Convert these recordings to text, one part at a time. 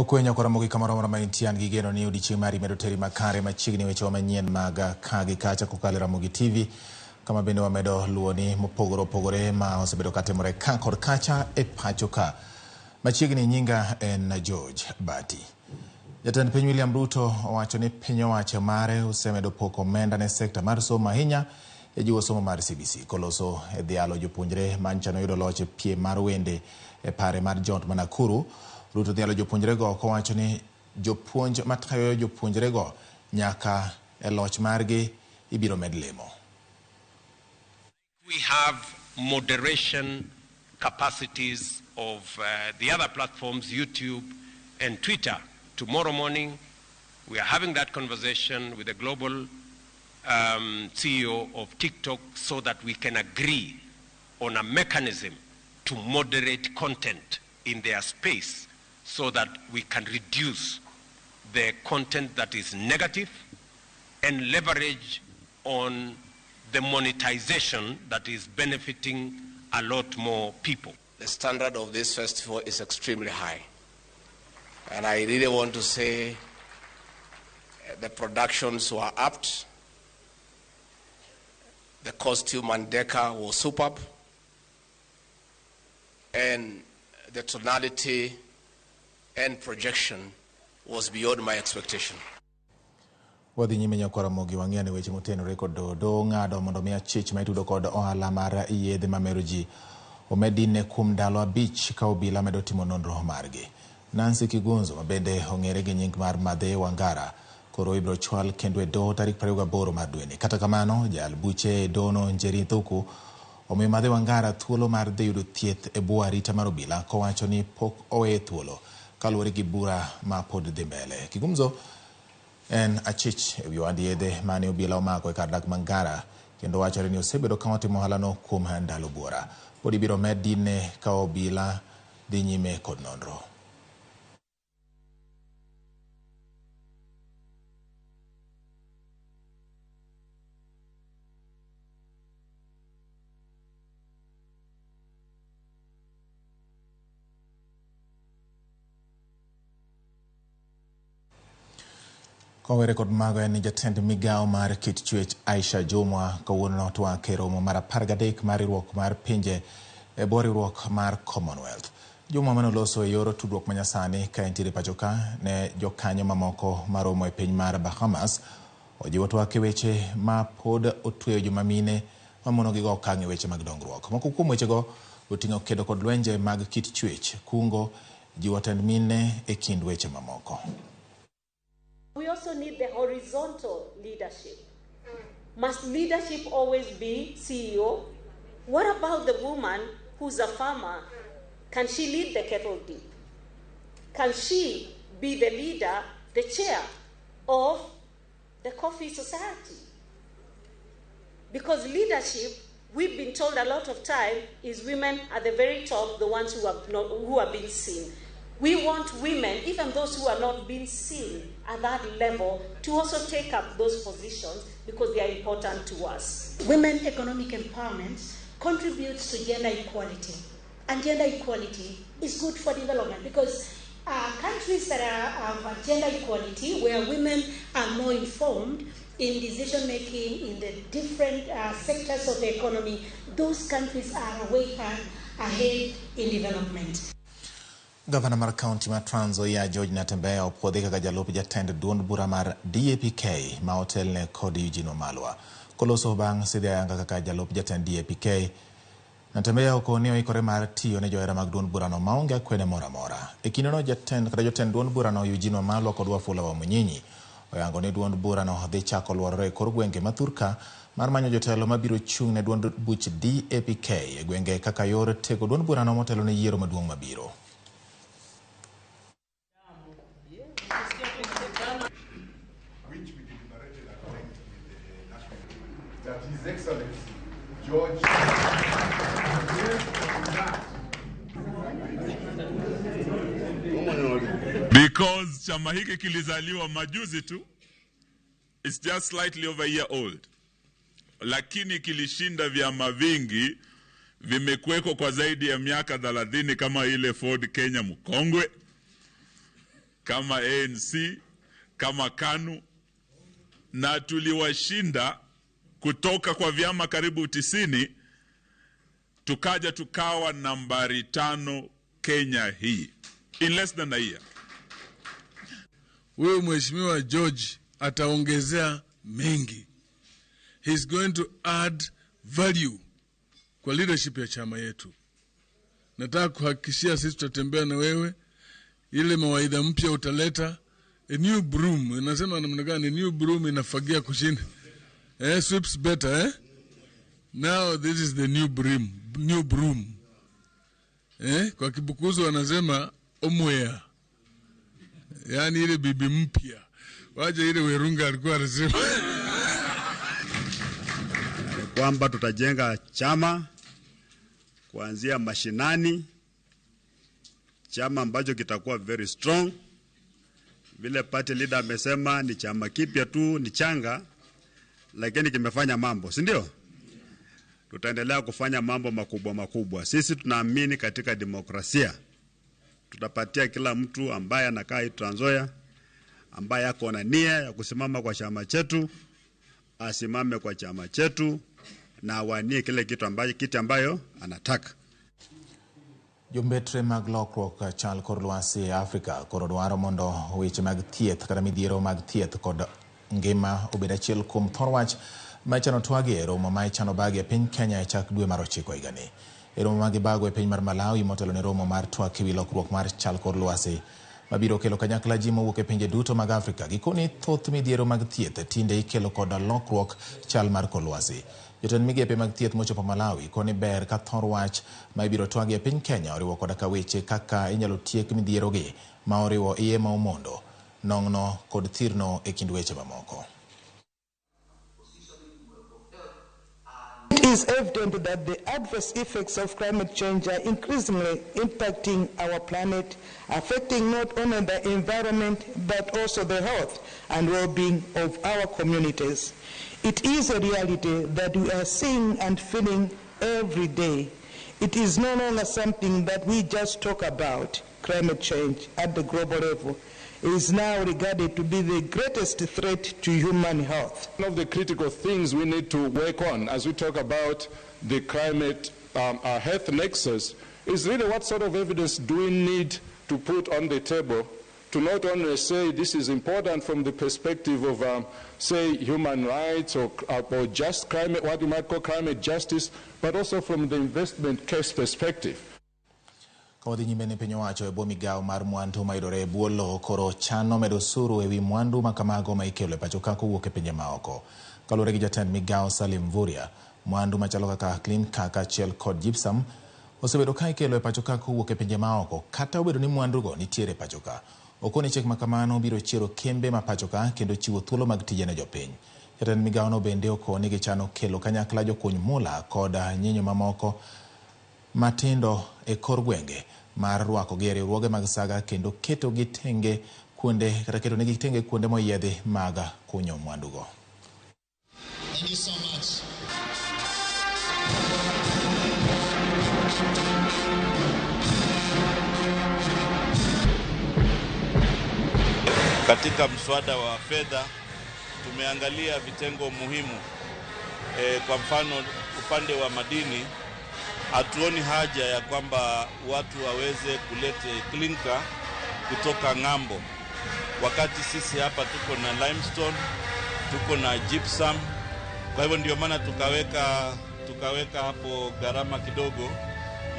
Okwenyo koromo gi kamoro amora ma intie an gi geno ni odiechieng' mari medo teri makare machiegni wechewa manyien mag ka gi kacha kokalo e Ramogi TV kama bende wamedo luwoni mopogore opogore ma osebedo katimore ka kod kacha e pacho ka. Machiegni nyinga en George Bati. Jatend piny William Ruto owacho ni piny owacho mare osemedo poko omenda ne sekta mar somo ahinya e jiwo somo mar CBC koloso e dhialo jopuonjre mancha noyudo loch e piem mar wende e pare mar Jont ma Nakuru. Ruto dhialo jopuonjrego kowacho ni jopuonj matayo jopuonjrego nyaka e loch margi ibiro med lemo. We have moderation capacities of the other platforms, YouTube and Twitter. Tomorrow morning, we are having that conversation with the global CEO of TikTok so that we can agree on a mechanism to moderate content in their space so that we can reduce the content that is negative and leverage on the monetization that is benefiting a lot more people. The standard of this festival is extremely high. And I really want to say the productions were apt. The costume and decor was superb. And the tonality and projection was beyond my expectation. Wadhi nyime nyakwa Ramogi wang'e ni weche motenore kod doho ng'ado mondo mi achich ma itudo kod ohala mar yedhe mamero ji omed dinne kuom ndalo 5 ka obila medo timo nonro margi. Nancy Kigunzo ma bende ong'ere gi nying mar Madhe Wangara koro ibiro chwal kendo e doho tarik 28 mar dweni. Kata kamano, jal buche e dohono Njeri Thuku omiyo Madhe Wangara thuolo mar dhi yudo thieth e bwo arita mar obila kowacho ni pok oweye thuolo kaluwore gi bura ma pod dhi mbele. Kigunzo en achich ewi ohand yedhe mane obila omako e kar dak Mangara kendo wachore ni osebedo ka otimo ohalano kuom ndalo buora. Pod ibiro med dinne ka obila dhi nyime kod nonro. Kowere kod mago en ni jatend migawo mar kit chwech Aisha Jumwa kawuono notwak e romo mar 13 mar riwruok mar pinje e bwo riwruok mar Commonwealth. Jumwa manoloso e yor tudruok manyasani ka entiere pacho ka ne jokanyo mamoko maromo e piny mar Bahamas ojiwo twak e weche ma pod otweyo joma mine mamono gigo okang' e weche mag dongruok. Moko kuom wechego oting'o kedo kod lwenje mag kit chwech, kungo, jiwo tend mine e kind weche mamoko. We also need the horizontal leadership. Must leadership always be CEO? What about the woman who's a farmer? Can she lead the cattle dip? Can she be the leader, the chair of the coffee society? Because leadership, we've been told a lot of time, is women at the very top, the ones who have not, who are being seen. We want women, even those who are not being seen at that level, to also take up those positions because they are important to us. Women economic empowerment contributes to gender equality. And gender equality is good for development because countries that have gender equality, where women are more informed in decision-making in the different sectors of the economy, those countries are way ahead in development. Gavana mar kaunti ma Trans Nzoia George Natembeya opuodhi kaka jalup jatend duond bura mar DAPK ma otelne kod Eugene Wamalwa. Koloso bang' sidho ayanga kaka jalup jatend DAPK, Natembeya okoni oikore mar tiyo ne johera mag duond burano maonge akwede moro amora. E kindeno jatend kata jotend duond burano Eugene Wamalwa kod Wafula Wamunyinyi oyango ni duond burano dhi chako luorore e kor gwenge ma thurka mar manyo jotelo mabiro chung' ne duond buch DAPK e gwenge kaka yor tego duond burano motelo ne yiero maduong' mabiro. That His Excellency George Because chama hiki kilizaliwa majuzi tu, it's just slightly over a year old, lakini kilishinda vyama vingi, vimekuweko kwa zaidi ya miaka 30 kama ile Ford Kenya mkongwe. kama ANC, kama KANU, na tuliwashinda kutoka kwa vyama karibu 90, tukaja tukawa nambari 5 Kenya hii in less than a year. Huyu Mheshimiwa George ataongezea mengi. He's going to add value kwa leadership ya chama yetu. Nataka kuhakikishia sisi tutatembea na wewe. Ile mawaidha mpya utaleta, a new broom, inasema namna gani? New broom inafagia kushinda. Sweeps better, eh? Now this is the new broom, new broom. Kwa Kibukusu wanasema omwea. Yaani ile bibi mpya. Wacha ile Werunga alikuwa anasema kwamba tutajenga chama kuanzia mashinani, chama ambacho kitakuwa very strong. Vile party leader amesema ni chama kipya tu, ni changa, lakini kimefanya mambo, si ndio? Tutaendelea kufanya mambo makubwa makubwa. Sisi tunaamini katika demokrasia. Tutapatia kila mtu ambaye anakaa Trans Nzoia, ambaye ako na nia ya kusimama kwa chama chetu, asimame kwa chama chetu na awanie kile kitu ambayo, kiti ambayo anataka. Jombetre mag lokruok chal kor lwasi e Afrika koro dwaro mondo weche mag thieth kata midhiero mag thieth kod ngima obed achiel kuom thor wach ma ichano twagi e romo ma ichano bagi e piny Kenya e chak dwe mar 9 higani. E romo ma gibago e piny mar Malawi motelo ne romo mar twak ewi lokruok mar chal kor lwasi mabiro kelo kanyakla ji mowuok e pinje duto mag Afrika. Gikoni thoth midhiero mag thieth tinde ikelo koda lokruok chal mar kor lwasi. Jotend migepe mag thieth mochopo Malawi koni ber ka thor wach ma ibiro twagi e piny Kenya oriwo koda ka weche kaka inyalo tiek midhierogi ma oriwo iye ma omondo, nong'no kod thirno e kind weche mamoko. It is evident that the adverse effects of climate change are increasingly impacting our planet, affecting not only the environment but also the health and well-being of our communities. It is a reality that we are seeing and feeling every day. It is no longer something that we just talk about. Climate change at the global level is now regarded to be the greatest threat to human health. One of the critical things we need to work on as we talk about the climate our health nexus is really what sort of evidence do we need to put on the table to not only say this is important from the perspective of, say, human rights or just climate, what you might call climate justice, but also from the investment case perspective. Kawadhi nyime ne piny owacho e bwo migawo mar mwandu mayudore e bwo lowo koro chano medo osuru ewi mwandu makamago ma ikelo e pacho ka kowuok e pinje maoko. Kaluwore gi jatend migawo Salim Mvurya, mwandu machalo kaka clinker kaachiel kod gypsum osebedo ka ikelo e pacho ka kowuok e pinje maoko kata obedo ni mwandugo nitiere e pacho ka. Okoni chik makamano biro chiero kembe ma pacho ka kendo chiwo thuolo mag tije ne jopiny. Jatend migawono bende okoni gichano kelo kanyakla jokuny mula kod nyinyo mamoko matindo e kor gwenge mar rwakogi e riwruoge mag saga kendo ketogi tenge kuonde kata ketonegi tenge kuonde moyiedhi mag kunyo mwandugo. Thank you so much. Katika mswada wa fedha tumeangalia vitengo muhimu. Kwa mfano upande wa madini hatuoni haja ya kwamba watu waweze kulete clinker kutoka ng'ambo, wakati sisi hapa tuko na limestone, tuko na gypsum. Kwa hivyo ndio maana tukaweka hapo gharama kidogo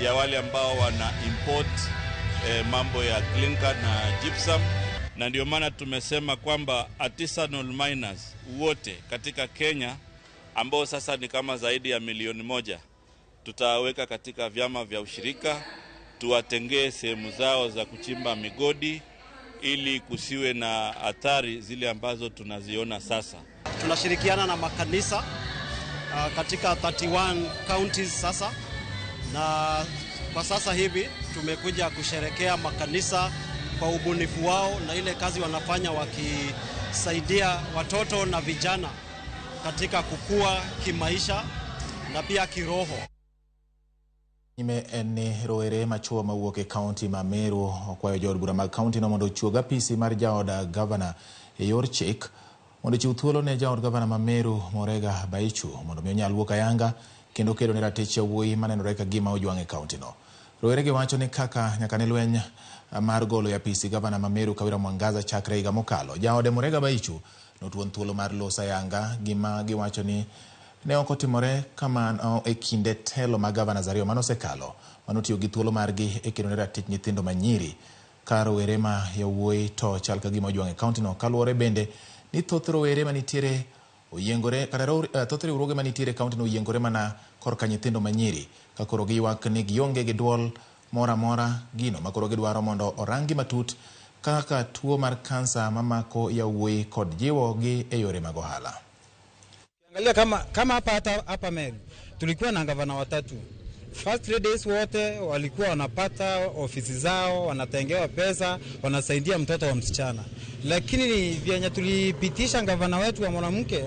ya wale ambao wana import mambo ya clinker na gypsum. Na ndio maana tumesema kwamba artisanal miners wote katika Kenya ambao sasa ni kama zaidi ya 1 milioni tutaweka katika vyama vya ushirika, tuwatengee sehemu zao za kuchimba migodi ili kusiwe na athari zile ambazo tunaziona sasa. Tunashirikiana na makanisa katika 31 counties sasa, na kwa sasa hivi tumekuja kusherekea makanisa kwa ubunifu wao na ile kazi wanafanya wakisaidia watoto na vijana katika kukua kimaisha na pia kiroho. Nyime en ni rowere machuo mawuok e kaunti ma Meru okwayo jood bura mag kaunti no mondo ochuog apisi mar jaod gavana e yor chik mondo ochiw thuolo ne jaod gavana ma Meru Murega Baichu mondo mi onyal wuok ayanga kendo kedo ne ratich yawuoyi manenore ka gima ojwang' e kaunti no. Rowere gi wacho ni kaka nyaka ne lweny mar golo e apisi gavana ma Meru Kawira Mwangaza chakre higa mokalo, jaode Murega Baichu notuon thuolo mar loso ayanga gima giwacho ni ne ok otimore kamano e kinde telo mag gavanas ariyo manosekalo manotiyo gi thuolo margi e kedo ne ratich nyithindo manyiri ka rowere ma yawuoyi to chal ka gima ojwang' e kaunti no. Kaluwore bende ni thoth rowere manitiere oyiengore kata thoth riwruoge manitiere e kaunti no oyiengore mana korka nyithindo manyiri ka koro giywak ni gionge gi duol moro amora gino ma koro gidwaro mondo orangi matut kaka tuo mar kansa mamako yawuoyi kod jiwo gi e yore mag ohala. Angalia kama hapa hata hapa Meru tulikuwa na gavana watatu. First ladies wote walikuwa wanapata ofisi zao, wanatengewa pesa, wanasaidia mtoto wa msichana. Lakini vyenye tulipitisha gavana wetu wa mwanamke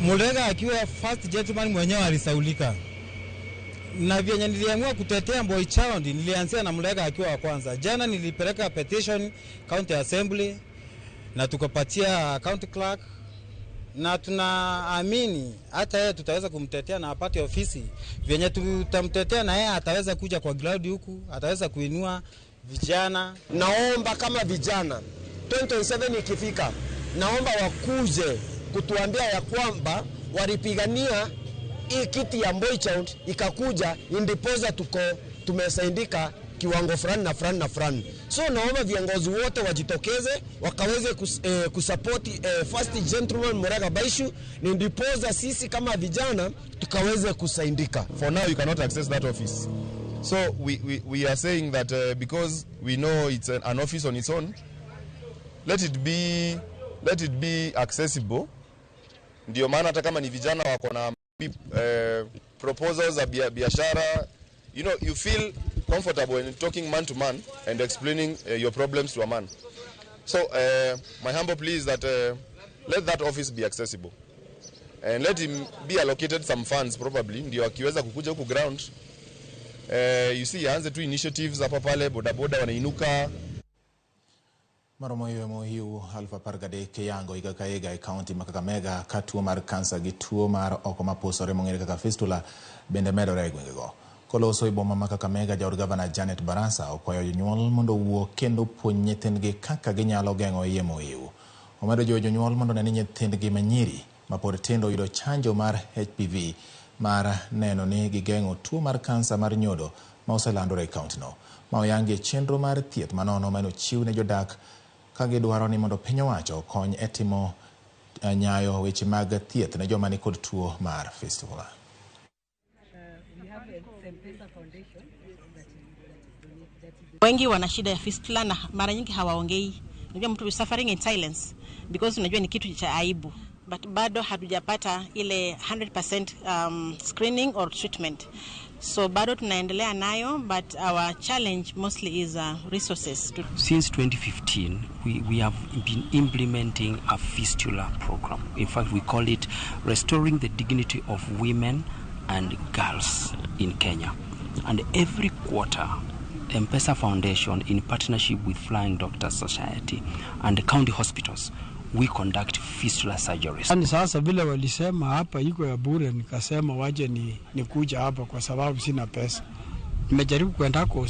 Murega akiwa first gentleman mwenyewe alisaulika. Na vyenye niliamua kutetea boy child, nilianzia na Murega akiwa wa kwanza. Jana nilipeleka petition county assembly na tukapatia county clerk, na tunaamini hata yeye tutaweza kumtetea na apate ofisi. Vyenye tutamtetea na yeye ataweza kuja kwa ground huku, ataweza kuinua vijana. Naomba kama vijana 2027 ikifika, naomba wakuje kutuambia ya kwamba walipigania hii kiti ya boy child ikakuja, ndiposa tuko tumesaidika kiwango fulani na fulani na fulani. So naomba viongozi wote wajitokeze wakaweze kusupport first gentleman Murega Baichu, ni ndiposa sisi kama vijana tukaweze kusaidika. For now you cannot access that office. So we are saying that because we know it's an office on its own, let it be accessible. Ndio maana hata kama ni vijana wako na proposals za biashara, you know, you feel comfortable when talking man to man and explaining your problems to a man. So my humble plea is that let that office be accessible and let him be allocated some funds probably, ndio akiweza kukuja huku ground. You see, aanze tu initiatives hapa pale, bodaboda wanainuka. Maromo ywe mohiu 13,000 yango higa ka higa e kaunti ma Kakamega ka tuo mar kansa gi tuo mar oko mapusore mong'ere kaka fistula bende medore e gwengego. Koloso e boma ma Kakamega, jaod gavana Janet Barasa okwayo jonyuol mondo owuo kendo puonj nyithindgi kaka ginyalo geng'o iye mohiu. Omedo jiwo jonyuol mondo one ni nyithindgi manyiri mapod tindo oyudo chanjo mar HPV mar neno ni gigeng'o tuo mar kansa mar nyodo ma oselandore e kauntino. Ma oyangi e chenro mar thieth manono mane ochiw ne jodak ka gidwaro ni mondo piny owacho okony e timo nyayo weche mag thieth ne joma nikod tuo mar fistula. Wengi wana shida ya fistula na mara nyingi hawaongei. Unajua mtu suffering in silence because unajua ni kitu cha aibu. But bado hatujapata ile 100% screening or treatment. So bado tunaendelea nayo, but our challenge mostly is resources. Since 2015, we have been implementing a fistula program. In fact, we call it Restoring the Dignity of Women and Girls in Kenya. And every quarter, M-Pesa Foundation, in partnership with Flying Doctors Society and the county hospitals, we conduct fistula surgeries. Yani sasa vile walisema hapa iko ya bure, nikasema waje ni kuja hapa kwa sababu sina pesa. Nimejaribu kwenda kwa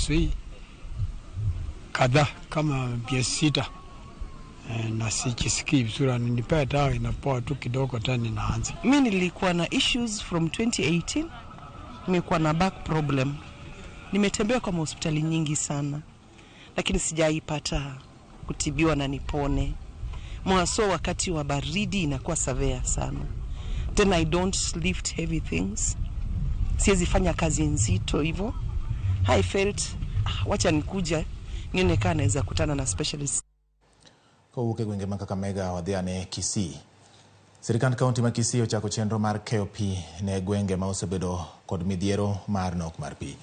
kadhaa kama miezi 6 na sijisikii vizuri, nilipea dawa inapoa tu kidogo tena ninaanza. Mimi nilikuwa na issues from 2018, nimekuwa na back problem. Nimetembea kwa hospitali nyingi sana, lakini sijaipata kutibiwa na nipone. Mwaso wakati wa baridi inakuwa severe sana. Then I don't lift heavy things. Siwezi fanya kazi nzito hivyo. I felt wacha nikuja nione kama naweza kutana na specialist. Kowuok e gwenge ma Kakamega wadhi ane Kisii. Sirikand kaunti ma Kisii ochako chenro mar keyo pi ne gwenge ma osebedo kod midhiero mar nok mar pi.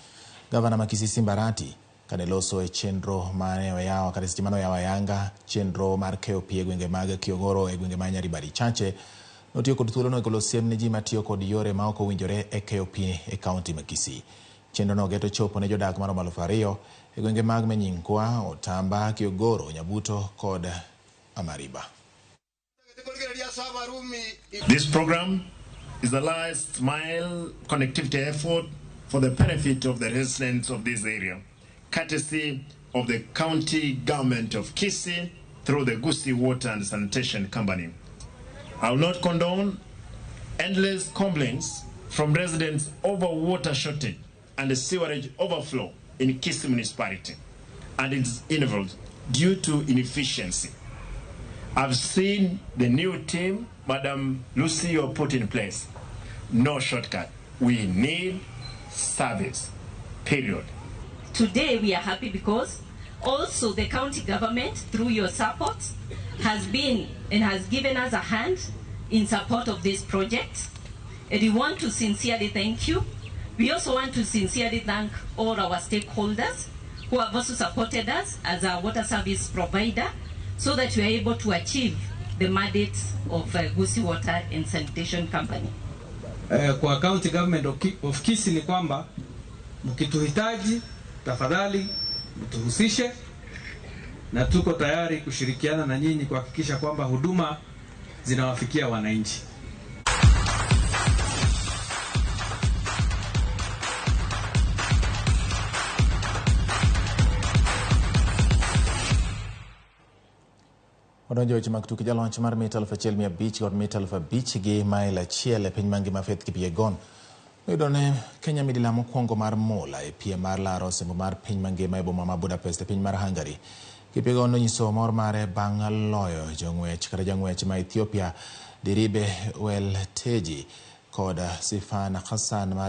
Gavana ma Kisii Simba Arati kane loso e chenro mane oyawo kata seche mane oyawo ayanga chenro mar keyo pi e gwenge mag Kiogoro e gwenge ma Nyaribari Chache Notiyo kod thuolono e golo siem ne ji matiyo kod yore ma ok owinjore e keyo pi e kaunti ma Kisii. Chenrono geto chopo ne jodak maromo 2,000 e gwenge mag Menyinkwa, Otamba, Kiogoro, Nyabuto kod Amariba. This program is the last mile connectivity effort for the benefit of the residents of this area, courtesy of the county government of Kisii through the Gusii Water and Sanitation Company. I will not condone endless complaints from residents over water shortage and the sewerage overflow in Kisii municipality and its intervals due to inefficiency. I've seen the new team, Madam Lucy, you put in place. No shortcut. We need service, period. Today we are happy because also the county government, through your support, has been and has given us a hand in support of this project. And we want to sincerely thank you. We also want to sincerely thank all our stakeholders who have also supported us as a water service provider so that we are able to achieve the mandate of Gusii Water and Sanitation Company. Kwa county government of Kisii ni kwamba mkituhitaji tafadhali mtuhusishe, na tuko tayari kushirikiana na nyinyi kuhakikisha kwamba huduma zinawafikia wananchi. Odonjo weche mag tuke. Jaloch mar mita 1,500 kod mita 5,000 gi mail 1 e piny mangima Faith Kipyegon noyudo ne Kenya midila mokwongo mar mula e piem mar laro osimbo mar piny mangima e boma ma Budapest e piny mar Hungary. Kipyegon nonyiso mor mare bang' loyo jong'wech kata jang'wech ma Ethiopia Diribe Welteji kod Sifan Hassan mar